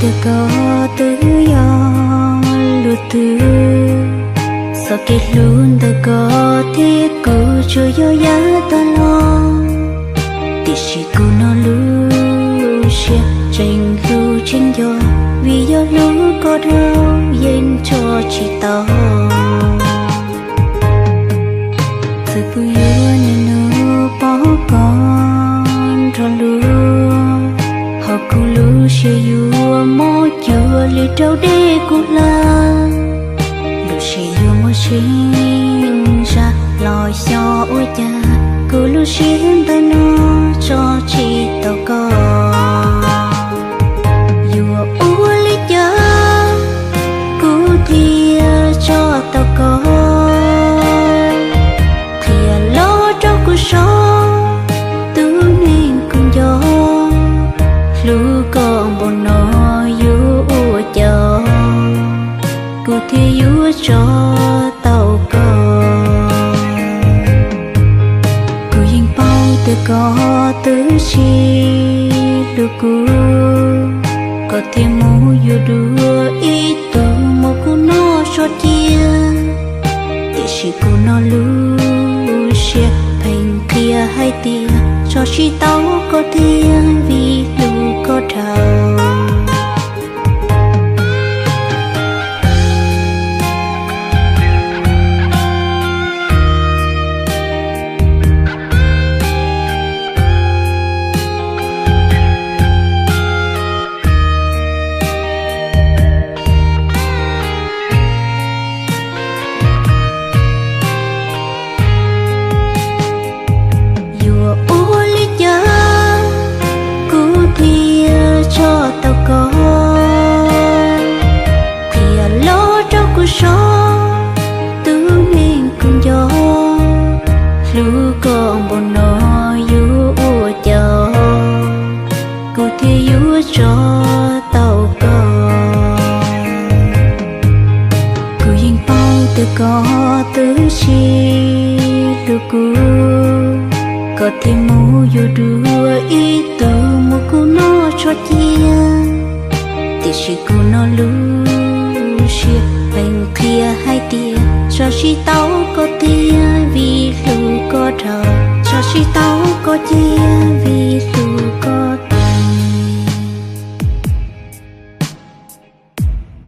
Tias koj twb yog luag twg, txoj kev hlub ntawm koj thiab kuv tsuas yog yav tag los. Tiam sis kuv no lub siab tseem hlub tseem nco, vim yog hlub koj dhau yeej tso tsis tau. Txawm kuv yuav niaj hnub pom koj nrog luag, ho kuv lub siab yuav mob cuag li raug dej kuv hlawv. Lub siab yuav muaj tsis zam los xyov ua cas, kuv lub siab ntawm no tso tsis tau koj. Yuav ua li cas kuv thiaj tso tau koj? Qhia los rau kuv saib, tus neeg kuv nco, hlub koj npaum no yuav ua cas kuv thiaj yuav tso tau koj? Kuv yeej paub tias koj twb tsis hlub kuv, koj thiaj mus yuav dua ib tug muab kuv noj tso cia. Tiam sis kuv no lub siab pheej qhia hais tias tso tsis tau koj thiab vim hlub koj dhau. Yuav ua li cas kuv thiaj tso tau koj? Qhia los rau kuv saib, tus neeg kuv nco, hlub koj npaum no yuav ua cas kuv thiaj yuav tso tau koj? Kuv yeej paub tias koj twb tsis hlub kuv, koj thiaj mus yuav dua ib tug muab kuv noj tso cia. Tiam sis kuv no lub siab pheej qhia hais tias tso tsis tau koj thiab vim hlub koj dhau, tso tsis tau koj cia.